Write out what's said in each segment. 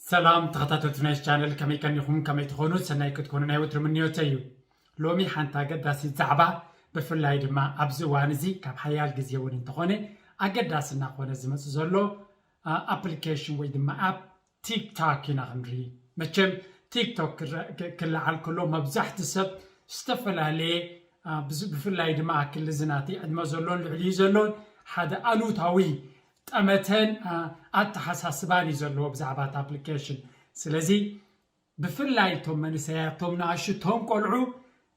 ሰላም ተኸታተልቲ ናይ ቻነል፣ ከመይ ቀኒኹም? ከመይ ትኾኑ? ሰናይ ክትኮኑ ናይ ወትሩ ምንዮተይ እዩ። ሎሚ ሓንቲ ኣገዳሲት ዛዕባ፣ ብፍላይ ድማ ኣብዚ እዋን እዚ ካብ ሓያል ግዜ እውን እንተኾነ ኣገዳሲ እናኾነ ዝመጽእ ዘሎ ኣፕሊኬሽን ወይ ድማ ኣፕ ቲክቶክ ኢና ክንርኢ። መቸም ቲክቶክ ክረ- ክ- ክለዓል ከሎ መብዛሕቲ ሰብ ዝተፈላለየ አ፣ ብዝ- ብፍላይ ድማ ኣብ ክሊ ዝናተይ ዕድመ ዘሎን ልዕሊኡ ዘሎን ሓደ ኣሉታዊ ጠመተን አ፣ ኣተሓሳስባን እዩ ዘለዎ ብዛዕባ እቲ ኣፕሊኬሽን። ስለዚ ብፍላይ እቶም መንእሰያት፣ እቶም ንኣሽቱ፣ እቶም ቆልዑ፣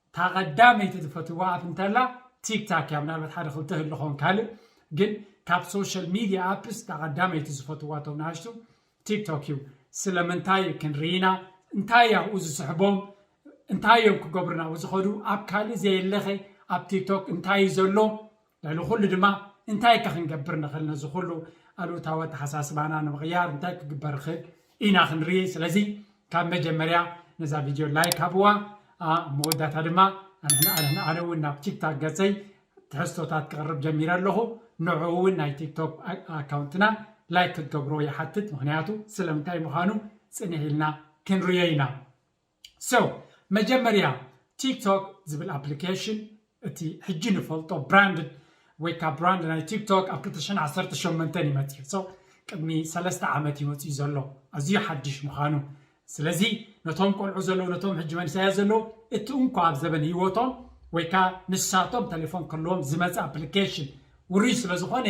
እታ ቀዳመይቲ ዝፈትዋ ኣፕ እንተላ ቲክታክ እያ። ምናልባት ሓደ ክልተ ህልኾን ካልእ፣ ግን ካብ ሶሻል ሚድያ ኣፕስ እታ ቀዳመይቲ ዝፈትዋ እቶም ንኣሽቱ ቲክቶክ እዩ። ስለምንታይ ክንርኢና፣ እንታይ ኣብኡ ዝስሕቦም፣ እንታይ እዮም ክገብሩ ናብኡ ዝኸዱ፣ ኣብ ካልእ ዘየለኸ ኣብ ቲክቶክ እንታይ እዩ ዘሎ፣ ልዕሊ ኩሉ ድማ እንታይ ከ ክንገብር ንኽእል፣ ነዚ ኩሉ ኣሉታዊ ኣተሓሳስባና ንምቕያር እንታይ ክግበር ይኽእል ኢና ክንርኢ። ስለዚ ካብ መጀመርያ ነዛ ቪድዮ ላይክ ሃብዋ፣ ኣብ መወዳእታ ድማ ኣነ ኣነ ኣነ እውን ናብ ቲክታክ ገፀይ ትሕዝቶታት ክቕርብ ጀሚረ ኣለኹ። ንዕኡ እውን ናይ ቲክቶክ ኣ- ኣካውንትና ላይክ ክትገብርዎ ይሓትት፣ ምክንያቱ ስለምንታይ ምዃኑ ፅንሕ ኢልና ክንርእዮ ኢና። So መጀመርያ ቲክቶክ ዝብል ኣፕሊኬሽን እቲ ሕጂ ንፈልጦ ብራንድ ወይ ካብ ብራንድ ናይ ቲክቶክ ኣብ ክልተ ሽሕን ዓሰርተ ሸሞንተን እዩ መፅዩ። So ቅድሚ ሰለስተ ዓመት እዩ መፅዩ ዘሎ፣ ኣዝዩ ሓድሽ ምዃኑ። ስለዚ ነቶም ቆልዑ ዘለዉ፣ ነቶም ሕጂ መንእሰያት ዘለዉ፣ እቲ እንኳ ኣብ ዘበን ህይወቶም ወይ ከዓ ንሳቶም ቴሌፎን ከለዎም ዝመፀ ኣፕሊኬሽን ውሩይ ስለ ዝኾነ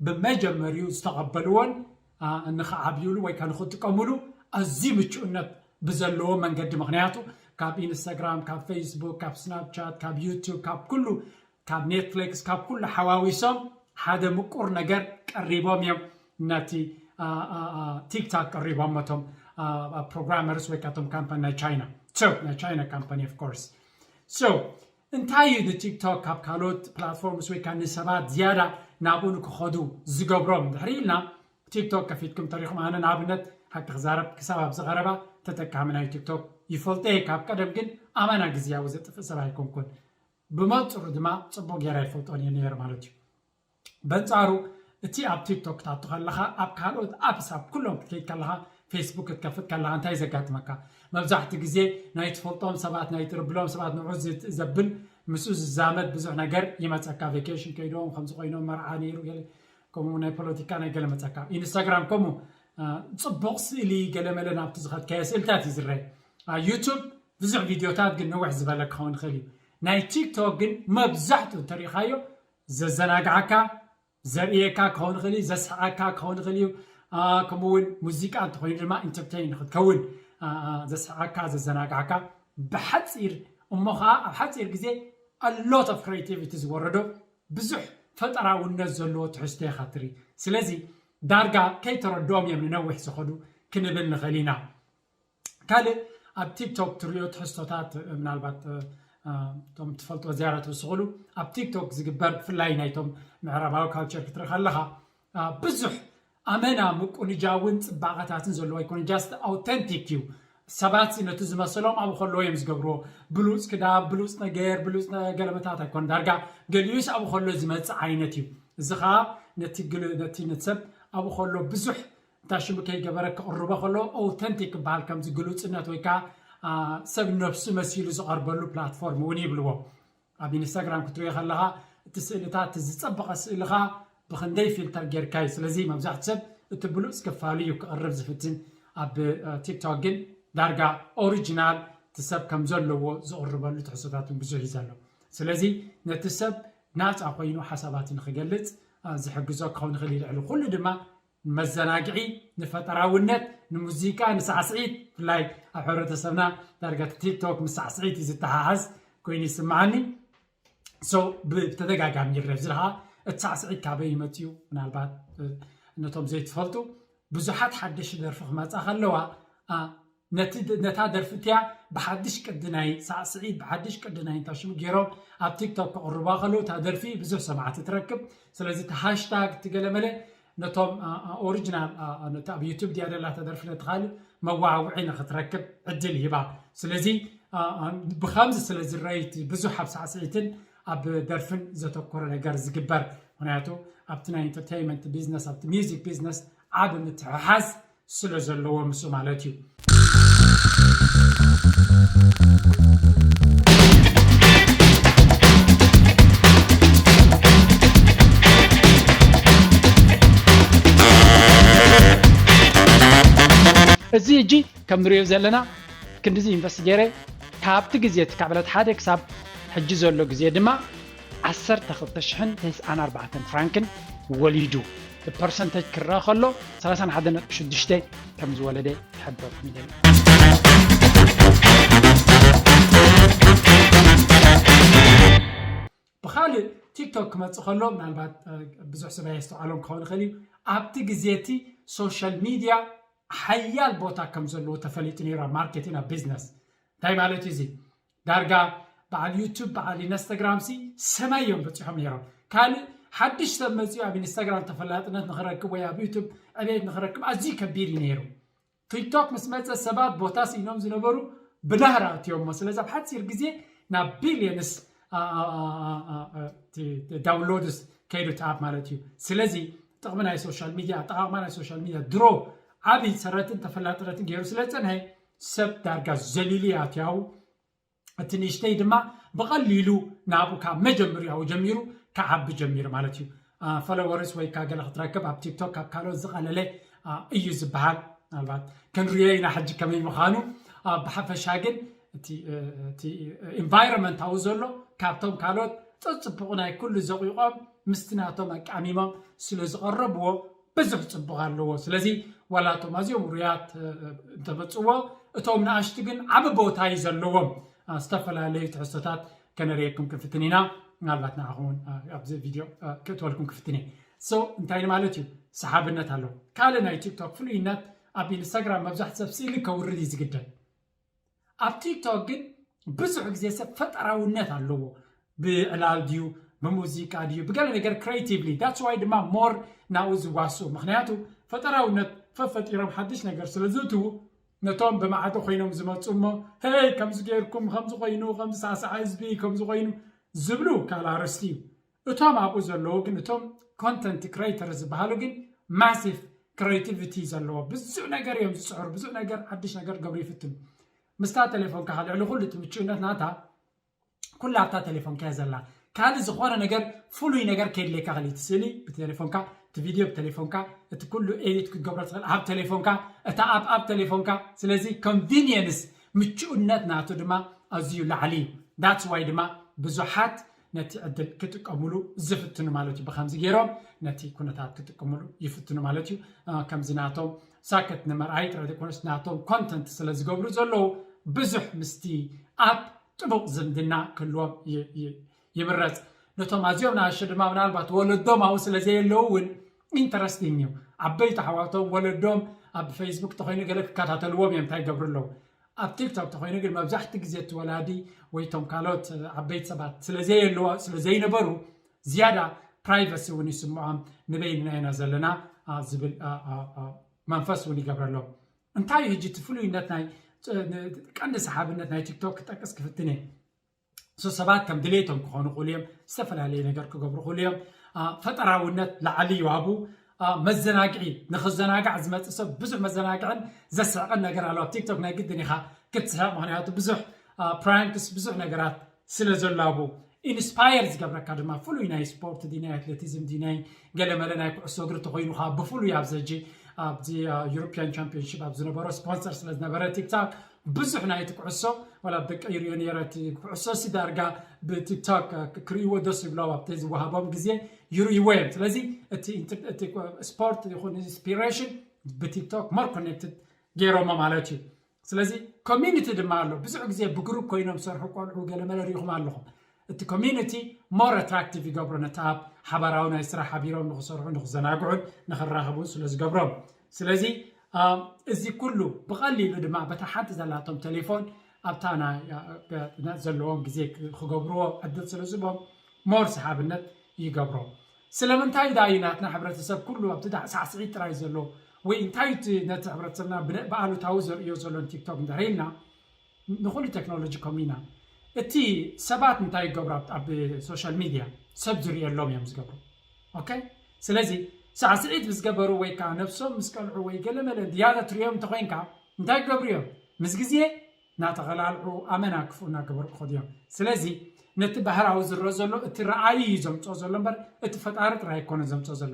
ብመጀመሪኡ ዝተቐበልዎን አ፣ ንኽዓብዩሉ ወይ ከዓ ንኽጥቀሙሉ ኣዝዩ ምቹእነት ብዘለዎ መንገዲ፣ ምክንያቱ ካብ ኢንስታግራም፣ ካብ ፌስቡክ፣ ካብ ስናፕቻት፣ ካብ ዩቱብ፣ ካብ ኩሉ፣ ካብ ኔትፍሊክስ፣ ካብ ኩሉ ሓዋዊሶም ሓደ ምቁር ነገር ቀሪቦም እዮም። ነቲ ቲክታክ ቀሪቦም ቶም ፕሮግራመርስ ወይ ካቶም ካምፓኒ ናይ ቻይና፣ ናይ ቻይና ካምፓኒ ኦፍ ኮርስ። So እንታይ እዩ ንቲክቶክ ካብ ካልኦት ፕላትፎርምስ ወይ ከዓ ንሰባት ዝያዳ ናብኡ ንክኸዱ ዝገብሮም ድሕሪ ኢልና፣ ቲክቶክ ከፊትኩም ተሪኹም፣ ኣነ ንኣብነት ሓቂ ክዛረብ ክሳብ ኣብዚ ቀረባ ተጠቃሚ ናይ ቲክቶክ ይፈልጦ እየ። ካብ ቀደም ግን ኣመና ግዜያዊ ዘጥፍእ ሰብ ኣይኮንኩን። ብመንፅሩ ድማ ፅቡቅ ገይረ ኣይፈልጦን እየ ነይረ ማለት እዩ። በንፃሩ እቲ ኣብ ቲክቶክ ክትኣቱ ከለኻ ኣብ ካልኦት ኣፕስ ኣብ ኩሎም ክትከይድ ከለኻ፣ ፌስቡክ ክትከፍት ከለኻ እንታይ ዘጋጥመካ? መብዛሕቲ ግዜ ናይ ትፈልጦም ሰባት ናይ ትርብሎም ሰባት ንዑ ዘብል ምስኡ ዝዛመድ ብዙሕ ነገር ይመፀካ። ቬኬሽን ከይዶም ከምዚ ኮይኖም መርዓ ነይሩ ገለ ከምኡ ናይ ፖለቲካ ናይ ገለ መፀካ። ኢንስታግራም ከምኡ ጽቡቕ ስእሊ ገለመለ ናብቲ ዝኸድካዮ ስእልታት እዩ ዝረአ። ዩቱብ ብዙሕ ቪድዮታት ግን ንውሕ ዝበለ ክኸውን ይኽእል እዩ። ናይ ቲክቶክ ግን መብዛሕትኡ እንተሪኢኻዮ ዘዘናግዓካ ዘርእየካ ክኸውን ይኽእል እዩ፣ ዘስሕቐካ ክኸውን ይኽእል እዩ። ከምኡ እውን ሙዚቃ እንተኾይኑ ድማ ኢንተርቴይን ክትከውን ዘስሕቐካ ዘዘናግዓካ ብሓፂር እሞ ከዓ ኣብ ሓፂር ግዜ ኣሎት ኦፍ ክሬቲቪቲ ዝወረዶ ብዙሕ ፈጠራውነት ዘለዎ ትሕዝቶ ኢኻ ትርኢ። ስለዚ ዳርጋ ከይተረድኦም እዮም ንነዊሕ ዝኸዱ ክንብል ንኽእል ኢና። ካልእ ኣብ ቲክቶክ ትሪኦ ትሕዝቶታት ምናልባት እቶም ትፈልጦ ዝያዳ ትውስኽሉ ኣብ ቲክቶክ ዝግበር ብፍላይ ናይቶም ምዕራባዊ ካልቸር ክትርኢ ከለኻ ብዙሕ ኣመና ምቁንጃውን ፅባቐታትን ዘለዎ ኣይኮነ just ኣውተንቲክ እዩ። ሰባት ነቲ ዝመሰሎም ኣብኡ ከለዎ እዮም ዝገብርዎ። ብሉፅ ክዳብ ብሉፅ ነገር ብሉፅ ገለመታት ኣይኮነ ዳርጋ ገሊኡስ ኣብኡ ከሎ ዝመፅእ ዓይነት እዩ። እዚ ከዓ ነቲ ነቲ ሰብ ኣብኡ ከሎ ብዙሕ እንታይ ሽሙ ከይገበረ ክቕርቦ ከሎ ኦውተንቲክ ክበሃል ከምዚ ግሉፅነት ወይ ከዓ ሰብ ነብሱ መሲሉ ዝቐርበሉ ፕላትፎርም እውን ይብልዎ። ኣብ ኢንስታግራም ክትሪኦ ከለኻ እቲ ስእልታት እቲ ዝፀበቐ ስእልኻ ብክንደይ ፊልተር ጌርካ እዩ። ስለዚ መብዛሕቲ ሰብ እቲ ብሉፅ ክፋሉ እዩ ክቕርብ ዝፍትን። ኣብ ቲክቶክ ግን ዳርጋ ኦሪጂናል እቲ ሰብ ከም ዘለዎ ዝቕርበሉ ትሕዝቶታት እውን ብዙሕ እዩ ዘሎ። ስለዚ ነቲ ሰብ ናፃ ኮይኑ ሓሳባቱ ንክገልፅ ዝሕግዞ ክኸውን ይኽእል እዩ። ልዕሊ ኩሉ ድማ ንመዘናግዒ፣ ንፈጠራውነት፣ ንሙዚቃ፣ ንሳዕስዒት፣ ብፍላይ ኣብ ሕብረተሰብና ዳርጋ ቲክቶክ ምስ ሳዕስዒት እዩ ዝተሓሓዝ ኮይኑ ይስምዓኒ። So ብተደጋጋሚ ይረብ ዝለኻ እቲ ሳዕስዒት ካበይ ይመፅኡ? ምናልባት ነቶም ዘይትፈልጡ ብዙሓት ሓደሽቲ ደርፊ ክመፃ ከለዋ ነታ ደርፊ እቲኣ ብሓድሽ ቅዲ ናይ ሳዕስዒት ብሓድሽ ቅዲ ናይ እንታይ ሽሙ ገይሮም ኣብ ቲክቶክ ከቕርባ ከለዉ እታ ደርፊ ብዙሕ ሰማዕቲ ትረክብ። ስለዚ እቲ ሃሽታግ እቲ ገለመለ ነቶም ኦሪጂናል ነቲ ኣብ ዩቱብ ድያ ደላ እታ ደርፊ ነቲ ካልእ መዋዕውዒ ንክትረክብ ዕድል ይህባ። ስለዚ ብከምዚ ስለ ዝረይ እቲ ብዙሕ ኣብ ሳዕስዒትን ኣብ ደርፍን ዘተኮረ ነገር ዝግበር፣ ምክንያቱ ኣብቲ ናይ ኢንተርቴይንመንት ቢዝነስ ኣብቲ ሚውዚክ ቢዝነስ ዓቢ ምትሕሓዝ ስለ ዘለዎ ምስኡ ማለት እዩ። እዚ ሕጂ ከም ንሪኦ ዘለና ክንዲዚ ኢንቨስት ገይረ ካብቲ ግዜ እቲ ካብ ዕለት ሓደ ክሳብ ሕጂ ዘሎ ግዜ ድማ ዓሰርተ ክልተ ሽሕን ተስዓን ኣርባዕተን ፍራንክን ወሊዱ። ብፐርሰንተጅ ክረአ ከሎ ሰላሳን ሓደን ነጥቢ ሽዱሽተ ከም ዝወለደ ይሕብረኩም ይደሊ። ብኻልእ ቲክቶክ ክመጽእ ከሎ ምናልባት ብዙሕ ሰብ ኣየስተውዓሎም ክኸውን ይኽእል እዩ። ኣብቲ ግዜ እቲ ሶሻል ሚድያ ሓያል ቦታ ከም ዘለዎ ተፈሊጡ ነይሩ ኣብ ማርኬቲንግ ኣብ ቢዝነስ። እንታይ ማለት እዩ እዚ? ዳርጋ በዓል ዩቱብ በዓል ኢንስታግራም ሲ ሰማይ እዮም በፂሖም ነይሮም። ካልእ ሓድሽ ሰብ መፅኡ ኣብ ኢንስታግራም ተፈላጥነት ንክረክብ ወይ ኣብ ዩቱብ ዕቤት ንክረክብ ኣዝዩ ከቢድ እዩ ነይሩ። ቲክቶክ ምስ መፀ ሰባት ቦታ ስኢኖም ዝነበሩ ብናህራ ኣትዮሞ። ስለዚ ኣብ ሓፂር ግዜ ናብ ቢልየንስ ዳውንሎድስ ከይዱ እቲ ኣፕ ማለት እዩ። ስለዚ ጥቕሚ ናይ ሶሻል ሚድያ ኣጠቓቕማ ናይ ሶሻል ሚድያ ድሮ ዓብይ ሰረትን ተፈላጥነትን ገይሩ ስለ ዝፀንሐ ሰብ ዳርጋ ዘሊሉ ኣትያው እቲ ንእሽተይ ድማ ብቐሊሉ ናብኡ ካብ መጀመሪያኡ ጀሚሩ ክዓቢ ጀሚሩ ማለት እዩ። ፎሎወርስ ወይ ካ ገለ ክትረክብ ኣብ ቲክቶክ ካብ ካልኦት ዝቐለለ እዩ ዝበሃል። ምናልባት ክንሪኦ ኢና ሕጂ ከመይ ምዃኑ። ብሓፈሻ ግን እቲ ኢንቫይሮንመንታዊ ዘሎ ካብቶም ካልኦት ፅፅቡቕ ናይ ኩሉ ዘቑቖም ምስቲ ናቶም ኣቃሚሞም ስለ ዝቐረብዎ ብዙሕ ፅቡቕ ኣለዎ። ስለዚ ዋላ እቶም ኣዝዮም ውሩያት እንተመፅዎ እቶም ንኣሽቱ ግን ዓቢ ቦታ እዩ ዘለዎም። ዝተፈላለዩ ትሕዝቶታት ከነርእየኩም ክንፍትን ኢና። ምናልባት ንዓኹም እውን ኣብዚ ቪድዮ ክእትወልኩም ክፍትን እየ። ሶ እንታይ ማለት እዩ? ሰሓብነት ኣለዎ። ካልእ ናይ ቲክቶክ ፍሉይነት ኣብ ኢንስታግራም መብዛሕትኡ ሰብ ስእሊ ከውርድ እዩ ዝግደድ። ኣብ ቲክቶክ ግን ብዙሕ ግዜ ሰብ ፈጠራውነት ኣለዎ። ብዕላል ድዩ ብሙዚቃ ድዩ ብገለ ነገር ክሬቲቭሊ that's why ድማ ሞር ናብኡ ዝዋስኡ ምክንያቱ ፈጠራውነት ፈፈጢሮም ሓድሽ ነገር ስለ ዘእትዉ ነቶም ብማዕዶ ኮይኖም ዝመፁ እሞ ሄይ ከምዚ ገይርኩም ከምዚ ኮይኑ ከምዚ ሳዕሳዓ ህዝቢ ከምዚ ኮይኑ ዝብሉ ካልእ ኣርእስቲ እዩ። እቶም ኣብኡ ዘለዉ ግን እቶም ኮንተንት ክሬተር ዝበሃሉ ግን ማሲቭ ክሬቲቪቲ ዘለዎ ብዙሕ ነገር እዮም ዝፅዕሩ ብዙሕ ነገር ሓድሽ ነገር ክገብሩ ይፍትኑ። ምስታ ቴሌፎንካ ልዕሊ ኩሉ እቲ ምችእነት ናታ ኩላ ኣብታ ቴሌፎንካ እያ ዘላ። ካልእ ዝኾነ ነገር ፍሉይ ነገር ከየድልየካ ክእል እቲ ስእሊ ብቴሌፎንካ እቲ ቪድዮ ብቴሌፎንካ እቲ ኩሉ ኤዲት ክትገብሮ ትኽእል ኣብ ቴሌፎንካ እታ ኣፕ ኣብ ቴሌፎንካ ስለዚ ኮንቪኒየንስ ምችኡነት ናቱ ድማ ኣዝዩ ላዕሊ እዩ። ዳትስ ዋይ ድማ ብዙሓት ነቲ ዕድል ክጥቀምሉ ዝፍትኑ ማለት እዩ። ብከምዚ ገይሮም ነቲ ኩነታት ክጥቀምሉ ይፍትኑ ማለት እዩ። ከምዚ ናቶም ሳክት ንምርኣይ ጥራይ ዘይኮነስ ናቶም ኮንተንት ስለ ዝገብሩ ዘለዉ ብዙሕ ምስቲ ኣፕ ጥቡቕ ዝምድና ክህልዎም ይምረፅ። ነቶም ኣዝዮም ንኣሽቱ ድማ ምናልባት ወለዶም ኣብኡ ስለ ዘየለዉ እውን ኢንተረስቲንግ እዩ። ዓበይቲ ኣሕዋቶም ወለዶም ኣብ ፌስቡክ ተኮይኑ ገለ ክከታተልዎም እዮም እንታይ ይገብሩ ኣለዉ። ኣብ ቲክቶክ ተኮይኑ ግን መብዛሕትኡ ግዜ እቲ ወላዲ ወይ እቶም ካልኦት ዓበይቲ ሰባት ስለ ዘየለዎ ስለ ዘይነበሩ ዝያዳ ፕራይቨሲ እውን ይስምዖም ንበይንና ኢና ዘለና ዝብል መንፈስ እውን ይገብረሎም። እንታይ እዩ ሕጂ እቲ ፍሉይነት ናይ ቀንዲ ሰሓብነት ናይ ቲክቶክ ክጠቅስ ክፍትን እየ። ሶ ሰባት ከም ድሌቶም ክኾኑ ክእሉ እዮም። ዝተፈላለየ ነገር ክገብሩ ክእሉ እዮም። ፈጠራውነት ላዕሊ ይዋቡ። መዘናግዒ ንክዘናጋዕ ዝመፅእ ሰብ ብዙሕ መዘናግዕን ዘስሕቕን ነገር ኣሎ ኣብ ቲክቶክ ናይ ግድን ኢኻ ክትስሕቕ ምክንያቱ ብዙሕ ፕራንክስ ብዙሕ ነገራት ስለ ዘሎ ኣብኡ ኢንስፓየር ዝገብረካ ድማ ፍሉይ ናይ ስፖርት ድዩ ናይ ኣትሌቲዝም ድዩ ናይ ገለመለ ናይ ኩዕሶ እግሪ ተኮይኑ ከዓ ብፍሉይ ኣብዚ ሕጂ ኣብዚ ዩሮፒያን ቻምፒዮንሺፕ ኣብ ዝነበሮ ስፖንሰር ስለ ዝነበረ ቲክቶክ ብዙሕ ናይቲ ኩዕሶ ዋላ ደቂ ይሪኦ ነይረ እቲ ኩዕሶ ሲ ዳርጋ ብቲክቶክ ክርእይዎ ደስ ይብሎም ኣብቲ ዝወሃቦም ግዜ ይርእይዎ እዮም ስለዚ እቲ ስፖርት ይኹን ኢንስፒሬሽን ብቲክቶክ ሞር ኮኔክትድ ገይሮሞ ማለት እዩ ስለዚ ኮሚኒቲ ድማ ኣሎ ብዙሕ ግዜ ብግሩፕ ኮይኖም ዝሰርሑ ቆልዑ ገለመለ ሪኢኹም ኣለኹም እቲ ኮሚኒቲ ሞር ኣትራክቲቭ ይገብሮ ነቲ ኣብ ሓባራዊ ናይ ስራሕ ሓቢሮም ንክሰርሑ ንክዘናግዑን ንክራኸቡን ስለ ዝገብሮም ስለዚ እዚ ኩሉ ብቐሊሉ ድማ በታ ሓንቲ ዘላቶም ቴሌፎን ኣብታ ዘለዎም ግዜ ክገብርዎ ዕድል ስለ ዝቦም ሞር ሰሓብነት ይገብሮ ስለምንታይ ዳ እዩ ናትና ሕብረተሰብ ኩሉ ኣብቲ ሳዕስዒት ጥራይ ዘሎ ወይ እንታይ እቲ ነቲ ሕብረተሰብና ብኣሉታዊ ዘርእዮ ዘሎ ቲክቶክ እንድሕር ኢልና ንኩሉ ቴክኖሎጂ ከምኡ ኢና እቲ ሰባት እንታይ ይገብሩ ኣብ ሶሻል ሚድያ ሰብ ዝርእየሎም እዮም ዝገብሩ ኦኬ ስለዚ ሳዕስዒት ምስ ገበሩ ወይ ከዓ ነብሶም ምስ ቀልዑ ወይ ገለመለ ዝያዳ ትሪኦም እንተኾይንካ እንታይ ክገብሩ እዮም? ምስ ግዜ እናተቐላልዑ ኣመና ክፉእ እናገበሩ ክኸዱ እዮም። ስለዚ ነቲ ባህራዊ ዝረአ ዘሎ እቲ ረኣዩ እዩ ዘምፅኦ ዘሎ እምበር እቲ ፈጣሪ ጥራይ ኣይኮነን ዘምፅኦ ዘሎ።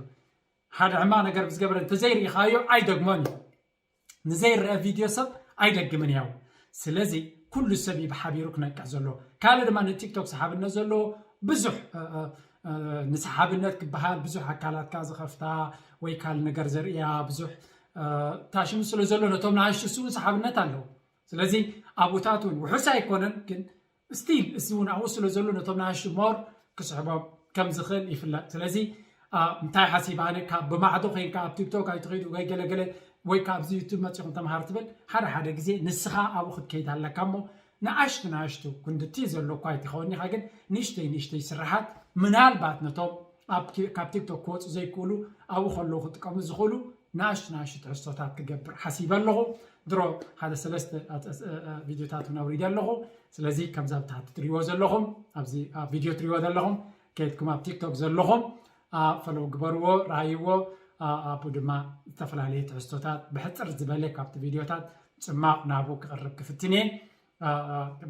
ሓደ ሕማቕ ነገር ብዝገበረ እንተዘይርኢኻዮ ኣይደግሞን እዩ። ንዘይረአ ቪድዮ ሰብ ኣይደግምን እያው። ስለዚ ኩሉ ሰብ እዩ ብሓቢሩ ክነቅሕ ዘለዎ። ካልእ ድማ ንቲክቶክ ሰሓብነት ዘለዎ ብዙሕ ንሰሓብነት ክበሃል ብዙሕ ኣካላትካ ዝኸፍታ ወይ ካልእ ነገር ዘርእያ ብዙሕ ታሽሙ ስለ ዘሎ ነቶም ንኣሽቱ ስውን ሰሓብነት ኣለዎ። ስለዚ ኣብኡታት እውን ውሑስ ኣይኮነን ግን ስቲል እዚ እውን ኣብኡ ስለ ዘሎ ነቶም ንኣሽቱ ሞር ክስሕቦም ከም ዝኽእል ይፍለጥ። ስለዚ እንታይ ሓሲብ ኣነ ካብ ብማዕዶ ኮይንካ ኣብ ቲክቶክ ኣይትኸይዱ ወይ ገለገለ ወይ ካብዚ ዩቱብ መፂኹም ተምሃር ትብል ሓደ ሓደ ግዜ ንስኻ ኣብኡ ክትከይድ ኣለካ እሞ ንኣሽቱ ንኣሽቱ ክንድቲ ዘሎ እኳ ኣይትኸውን ኢኻ ግን ንእሽተይ ንእሽተይ ስራሓት ምናልባት ነቶም ካብ ቲክቶክ ክወፁ ዘይክእሉ ኣብኡ ከለዉ ክጥቀሙ ዝኽእሉ ንኣሽቱ ንኣሽቱ ትሕዝቶታት ክገብር ሓሲበ ኣለኹ። ድሮ ሓደ ሰለስተ ቪድዮታት እውን ኣውሪደ ኣለኹ። ስለዚ ከምዚ ኣብ ታሕቲ ትሪእዎ ዘለኹም ኣብዚ ቪድዮ ትሪእዎ ዘለኹም ከይድኩም ኣብ ቲክቶክ ዘለኹም ፈለው ግበርዎ፣ ረኣይዎ። ኣብኡ ድማ ዝተፈላለዩ ትሕዝቶታት ብሕፅር ዝበለ ካብቲ ቪድዮታት ፅማቕ ናብኡ ክቕርብ ክፍትን እየ።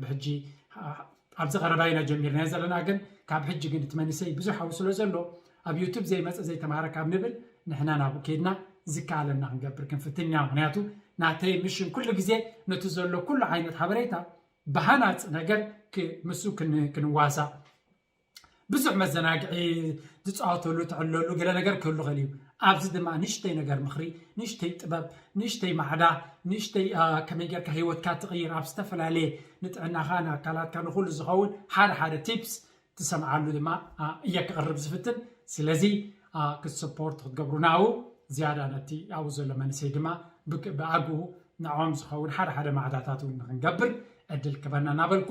ብሕጂ ኣብዚ ቀረባ ኢና ጀሚርናዮ ዘለና ግን ካብ ሕጂ ግን እቲ መንእሰይ ብዙሕ ኣብኡ ስለ ዘሎ ኣብ ዩቱብ ዘይመፀ ዘይተማሃረ ካብ ንብል ንሕና ናብኡ ከይድና ዝከኣለና ክንገብር ክንፍትን ኢና። ምክንያቱ ናተይ ምሽን ኩሉ ግዜ ነቲ ዘሎ ኩሉ ዓይነት ሓበሬታ ብሃናፂ ነገር ምስ ክንዋሳእ ብዙሕ መዘናግዒ ዝፃወተሉ ትዕለሉ ገለ ነገር ክህሉ ኽእል እዩ። ኣብዚ ድማ ንእሽተይ ነገር ምኽሪ፣ ንእሽተይ ጥበብ፣ ንእሽተይ ማዕዳ፣ ንእሽተይ ከመይ ጌርካ ህይወትካ ትቕይር ኣብ ዝተፈላለየ ንጥዕናኻ ንኣካላትካ ንኹሉ ዝኸውን ሓደ ሓደ ቲፕስ ትሰምዓሉ ድማ እየ ክቕርብ ዝፍትን። ስለዚ ክትሰፖርት ክትገብሩ ናብኡ ዝያዳ ነቲ ኣብኡ ዘሎ መንእሰይ ድማ ብኣግኡ ንዕኦም ዝኸውን ሓደ ሓደ ማዕዳታት እውን ንክንገብር ዕድል ክበና እናበልኩ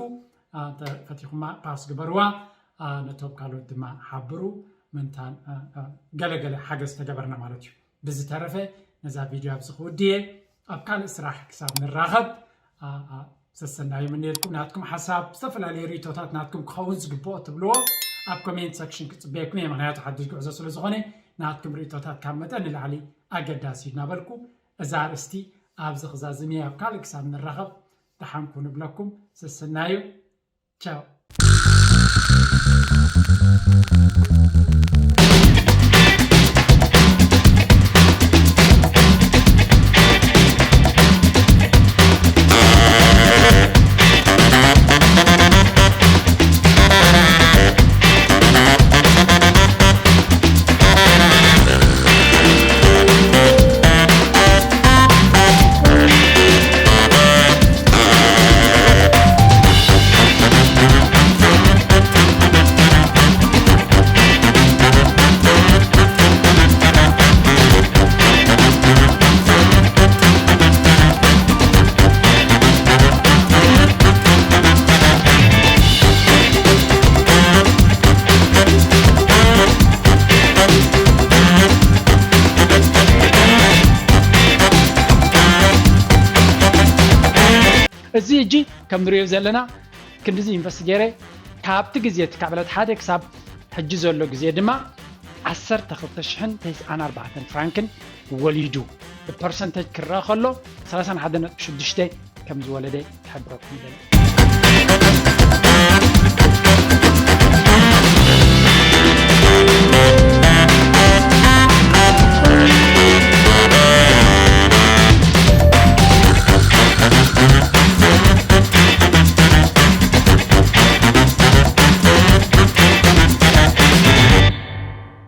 ተፈቲኹማ ፓስ ግበርዋ። ነቶም ካልኦት ድማ ሓብሩ ምንታን ገለገለ ሓገዝ ተገበርና ማለት እዩ። ብዝተረፈ ነዛ ቪድዮ ኣብዚ ክውድየ ኣብ ካልእ ስራሕ ክሳብ ንራኸብ ሰሰናዩ ምንልኩም ናትኩም ሓሳብ ዝተፈላለዩ ርእቶታት ናትኩም ክኸውን ዝግብኦ ትብልዎ ኣብ ኮሜንት ሰክሽን ክፅበየኩም እየ። ምክንያቱ ሓድሽ ጉዕዞ ስለ ዝኾነ ናትኩም ርእቶታት ካብ መጠን ንላዕሊ ኣገዳሲ እዩ እናበልኩ እዛ ኣርእስቲ ኣብዚ ክዛዝም እየ። ኣብ ካልእ ክሳብ ንራኸብ ደሓንኩ ንብለኩም ሰሰናዩ። ቻው። እዚ ሕጂ ከም ንሪኦ ዘለና ክንድዚ ኢንቨስት ገይረ ካብቲ ግዜ እቲ ካብ ዕለት ሓደ ክሳብ ሕጂ ዘሎ ግዜ ድማ ዓሰርተ ክልተ ሽሕን ተስዓን ኣርባዕተን ፍራንክን ወሊዱ ብፐርሰንተጅ ክረአ ከሎ ሰላሳን ሓደን ነጥቢ ሽዱሽተ ከም ዝወለደ ክሕብረኩም ይደሊ።